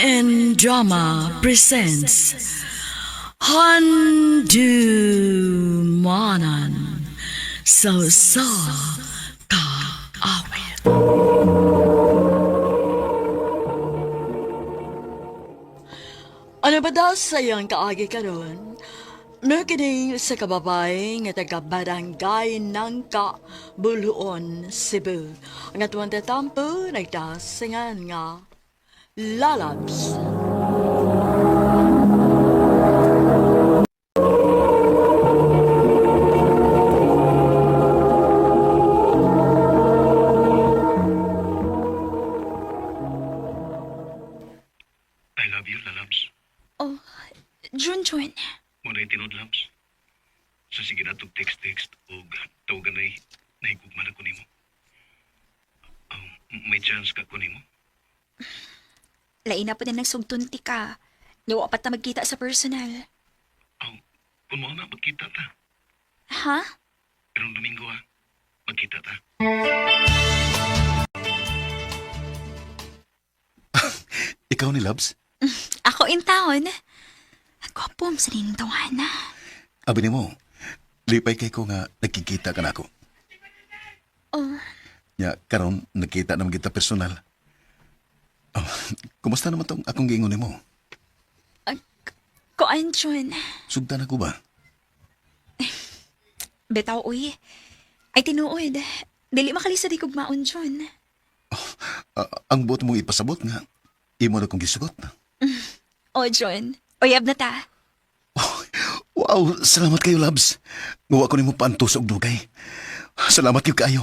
MN Drama presents Handumanan sa sa kaawit. Ano ba daw sa iyang kaagi karon? Nakining sa kababay nga taga barangay Nangka, Buluon, Cebu. Ang atuang tatampo nagtasingan nga Lalabs. I love you, Lalabs. Oh, Junjun. Muna tinud, Labs. Sa sige na text-text o tawagan ay nahigugma na ko nimo. May chance ka ko nimo? Lain na po na nagsugtunti ka. Niwa pa ta magkita sa personal. Oh, kung mao na, magkita ta. Ha? Karong Domingo ha, magkita ta. Ikaw ni Labs? Ako in town. Gwapo sa ning tawana. Abi nimo, lipay kay ko nga nagkikita ka na ako. Oh, Ya, karon nagkita naman kita personal. Oh, kumusta naman tong akong giingon nimo? Koan, Jun. Sugtan ako ba? Bitaw, uy. Ay, tinuod. Dili makalisa di kog maon, Jun. Ah, ang buot mong ipasabot nga, imo na kong gisugot. Oh, Jun. Uyab na ta. Wow, salamat kayo, Labs. Nguwa ko nimo paantos og dugay. Salamat kayo kaayo.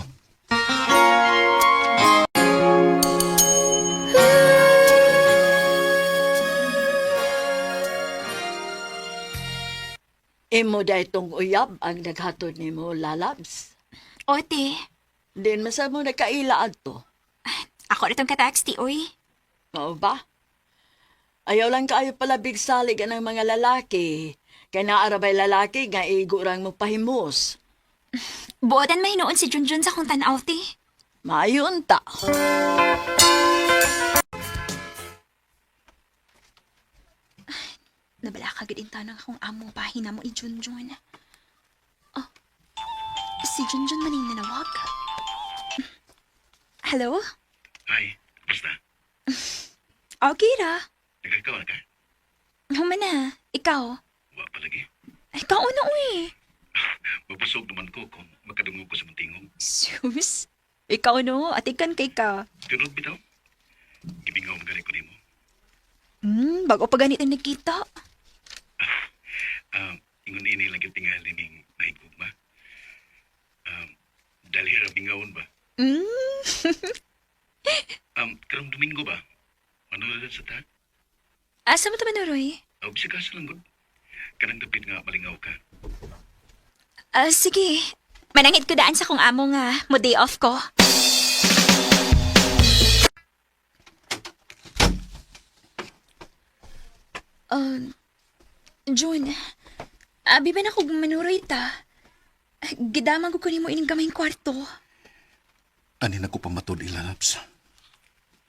Imo da itong uyab ang naghatod nimo Lalabs. Ote, Din masa mo nagkaila adto. ako na tong katax ti, uy. Mao ba? Ayaw lang kaayo pala bigsalig ang mga lalaki. Kay naarabay lalaki nga igurang mo pahimos. Buotan mahinoon si Junjun sa kong tanaw, ti. Maayon ta. Nabala ka gid intaw ng akong amo pahina mo i Junjun. Oh, si Junjun man yung nanawag. Hello? Hi, basta. Okay ra. Nagkakawa na ka? Human na. Ikaw. Wa palagi. Ay, kauna uy. Mabusog naman ko kung makadungog ko sa muntingog. Sus. Ikaw no, atikan kay ka. Tinud bitaw. Gibingaw magani ko nimo. Bago pa ganit ang nagkita. Ingon ini lang yung tingali ning nahigugma. Dali ra bingawon ba? Karong Domingo ba? Manood sa ta? Asa mo ta manuroy? Aw, bisa ka sa langgod. Kanang dapit nga malingaw ka. Ah, sige. Manangit ko daan sa kong amo nga mo day off ko. Um, June, abi ba na kog manuroy ta? Gidaman ko kunin mo ining gamayng kwarto. Ani na ko pamatud ila, Labs.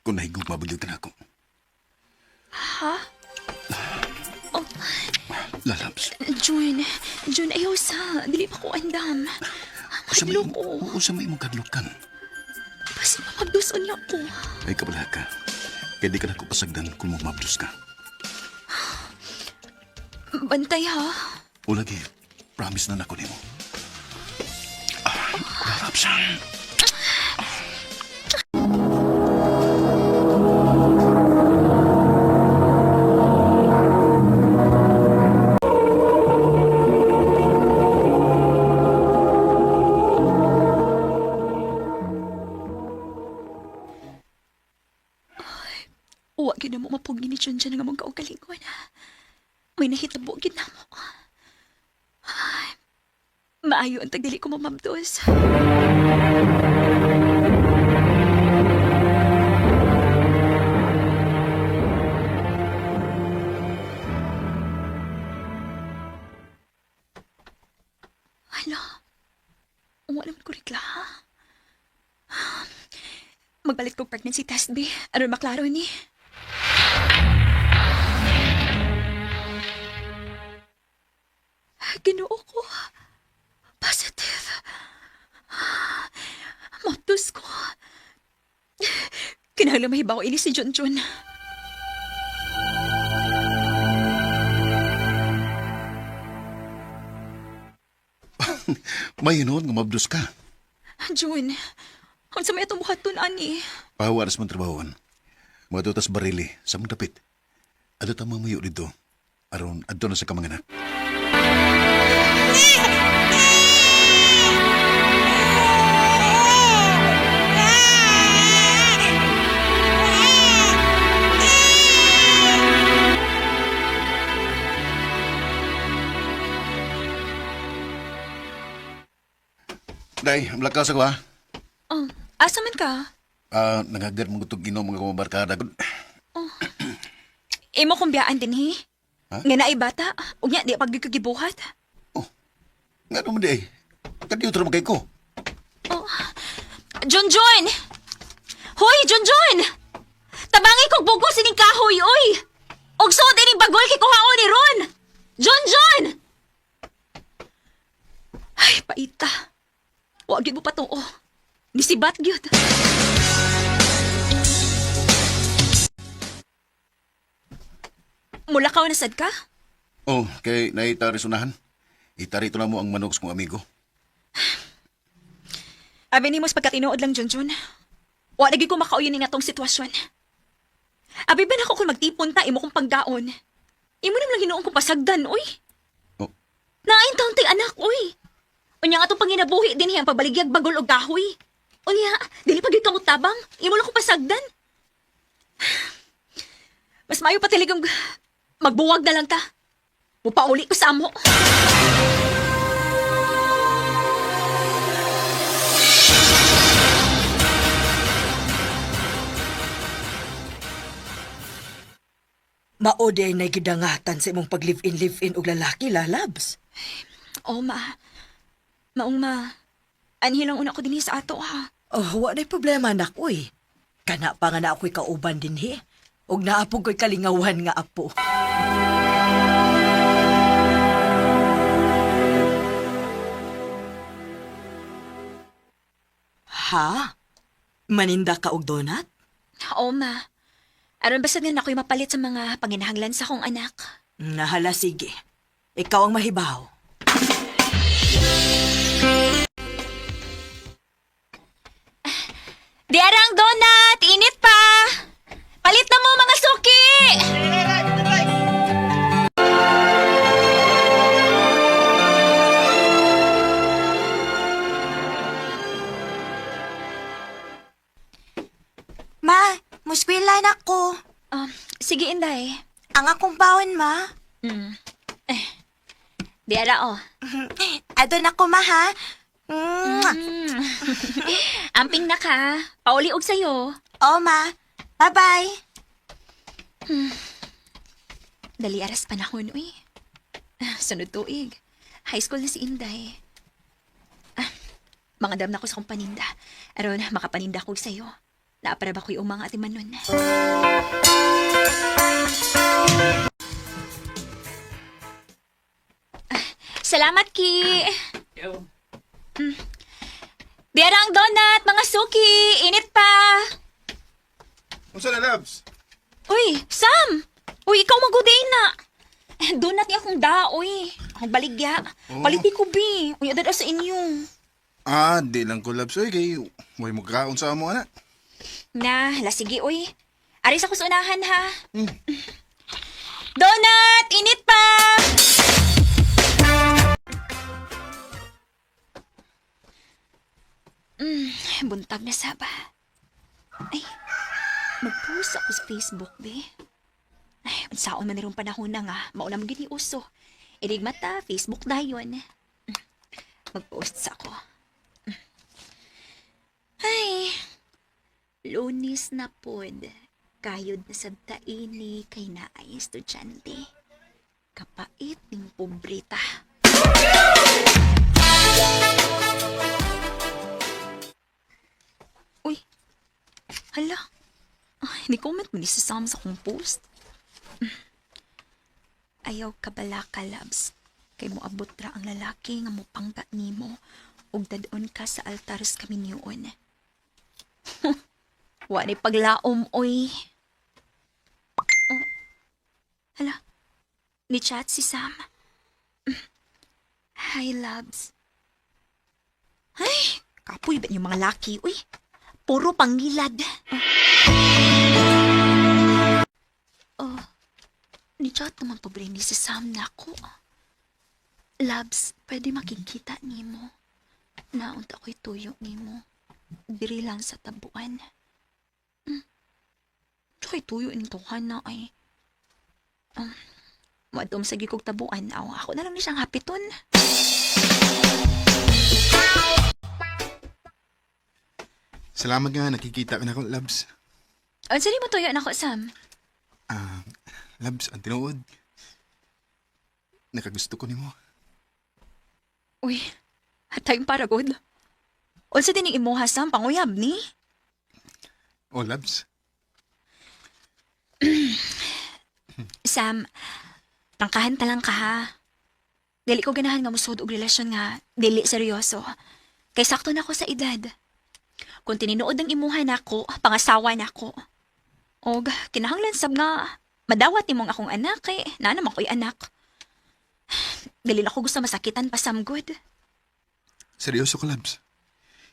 Kung nahigugma ba gyud ka na ako. Ha? Oh, Lalabs. June, June, ayaw sa. Dili pa ko andam. Usa may Madlo ko. usa may imong kadlukan. Basta mamagduson niya ko. Ay kabala ka. Kaya di ka na ko pasagdan kung mabdos ka. Bantay ha. O lagi, promise na nako nimo. Ah, Lalabs. Uwa gid na mo mapugi ni Junjun nga mong kaugalingon. May nahitabo gid na mo. Ay, maayo ang tagdili ko mamabdos. Hala, uwa naman ko regla, ha? Magbalik kog pregnancy test, be. Aron maklaro ni. Ginoo ko. Positive. Mabdos ko. Kinahanglan mahibaw ini si Junjun. May hinuon nga mabdos ka. Jun, unsa may atong buhaton ani? Pahawa ras mong trabahoan. Mga tas barili sa mong dapit. Adto ta mamayo dito. Aron adto na sa kamanganak. Day, lakas ako ha. Oh, asa man ka? Ah, nangagad mong gutog inom mga kumabarkada. Imo kong biyaan din, he? Ha? Nga naay bata, ug nya di pag gibuhat. Oh, nga naman di ay. Kadiyo tra magkay ko. Oh. Junjun! Hoy, Junjun! Tabangi kog bugos ining kahoy, oy! Og suod ining bagol kay kuhaon ni Ron! Junjun! Ay, paita. Wa gyud mo patuo. Nisibat gyud. Mulakaw na sad ka? Oh, kay naitari sunahan. Itarito na mo ang manok sa kong amigo. Abi nimo sa pagkatinuod lang, Junjun. Wa lagi ko makauyon ni atong sitwasyon. Abi ba nako kung magtipon ta imo kong paggaon. Imo naman lang hinuon kong pasagdan, oy. Oh, Nain taon tay anak, oy. Unya nga atong panginabuhi din ang pagbaligyag bagol og kahoy. Unya, dili pa gyud kamo tabang. Imo lang kong pasagdan. Mas maayo pa talagang magbuwag na lang ta. Mupauli ko sa amo. Mao di ay nagidangatan sa imong pag-live-in live-in og lalaki, lalabs. Oh, ma. Maong ma. Anhi lang una ko dinhi sa ato, ha. Oh, wa na'y problema anak, uy. Kana pa nga na ako'y kauban dinhi. Og naapog ko'y kalingawan nga apo. Ha? Maninda ka og donut? Oo, ma. Aron basta nga ako'y mapalit sa mga panginahanglan sa akong anak. Nahala, sige. Ikaw ang mahibaw. Diara ang donut! Init pa! Palit na mo, mga suki! Ma, muskwila na ko. Sige, Inday. Ang akong baon, ma. Eh, Diara, oh. Adon ako, ma, ha? Mwah. Amping na ka. Pauli og sayo. Oo, ma. Bye-bye. Dali aras panahon, uy. Ah, sunod tuig. High school na si Inday. Ah, mga dam na ko sa kong paninda. Aron, makapaninda ko sa'yo. Naapara ba ko yung mga atiman nun? Ah, salamat, Ki! Diara ang donut, mga suki! Init pa! Unsa na, Labs? Uy, Sam! Uy, ikaw maguday na! Eh, Donut ni akong da, uy. Akong baligya. Oh. Paliti ko, bi. Uy, adad sa inyo. Ah, di lang ko, Labs. Uy, kay way mo kaon sa amo, ana. Na, lasigi, uy. Aris ako sa unahan, ha? Donut! Init pa! Buntag na saba. Ay, mag-post ako sa Facebook, be. Ay, unsaon man nirong panahon na nga, mauna mo gini uso. Inig mata, Facebook dayon. Mag-post sa ako. Ay, Lunis na pod. Kayod na sabta ini kay naay estudyante. Kapait ning pobreta. Uy, hala. Ay, ni-comment mo ni si Sam sa akong post. Ayaw kabala ka, loves. Kay moabot ra ang lalaki nga mopangga nimo ug dad-on ka sa altar sa kaminyoon. Wa ni paglaom, oy. Oh. Hala, ni chat si Sam. Hi, loves. Ay, kapoy ba yung mga laki, uy? Puro pangilad. Oh, ni chat naman pobre ni si Sam na ako. Labs, pwede makikita nimo. Naunta ko'y tuyo nimo. Diri lang sa tabuan. Tsaka'y tuyo intuhan na ay. Wadom sa gikog tabuan. Aw, ako na lang ni siyang hapiton. Salamat nga, nakikita ka na ako, Labs. Unsa mo tuyo nako, Sam? Ah, Labs, ang tinuod. Nakagusto ko nimo. Uy, hatay para good. Unsa din imo ha, Sam? Panguyab ni? Oh, Labs. Sam, tangkahan ta lang ka ha. Dili ko ganahan nga musod og relasyon nga dili seryoso. Kay sakto na ko sa edad. Kung tinuod ang imuha nako, pangasawa nako. Og kinahanglan sab nga madawat nimong akong anak eh. Naa naman ko'y anak. Dili na ko gusto masakitan pa Sam good. Seryoso ka, Labs.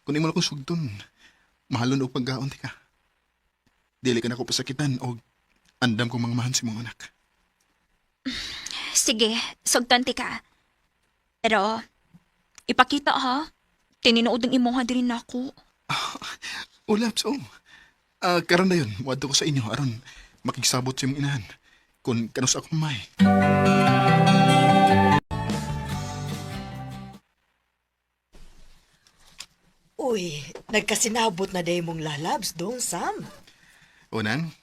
Kung imo na akong sugton, mahalon og pagkaon ti ka. Dili ka na ko pasakitan og andam kong mga mahan si mong anak. Sige, sugton ti ka. Pero ipakita ha. Tininood ang imuha diri nako. Oh, Labs, oh. Ah, karon na yun, wadto ko sa inyo aron makigsabot sa imong inahan. Kung kanus ako may. Uy, nagkasinabot na day mong lalabs dong, Sam. O nang,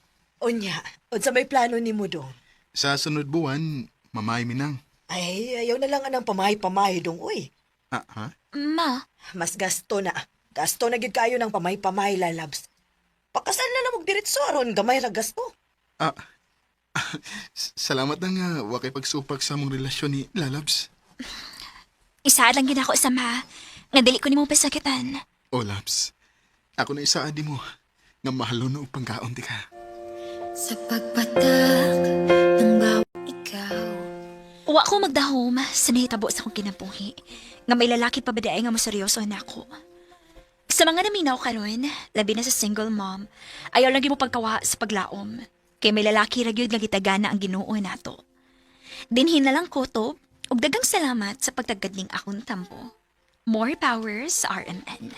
Unya, unsa may plano nimo dong? sa sunod buwan, mamay minang. Ay, ayaw na lang anang pamay-pamay dong, uy. Ah, ha? Ma, Mas gasto na. Gasto na gid kayo ng pamay-pamay, lalabs. Pakasal na lang og diretso aron gamay ra gasto. Ah, salamat na nga, wa kay pagsupak sa among relasyon ni Lalabs. isa lang gid ako Sam ha. Nga dili ko nimo pasakitan. O, Labs, ako na isaadi mo nga mahalon og pangkaon ti ka. Sa pagpatak ng bawat ikaw. Wa ko magdahom sa nahitabo sa akong kinabuhi. Nga may lalaki pa ba di ay nga moseryoso na ako. Sa mga naminaw karon, labi na sa single mom, ayaw lang mo pagkawa sa paglaom. Kay may lalaki ra gyud nga gitagana ang Ginoo nato. Dinhin na lang ko to, ug dagang salamat sa pagtagad ning akong tampo. More powers, RMN.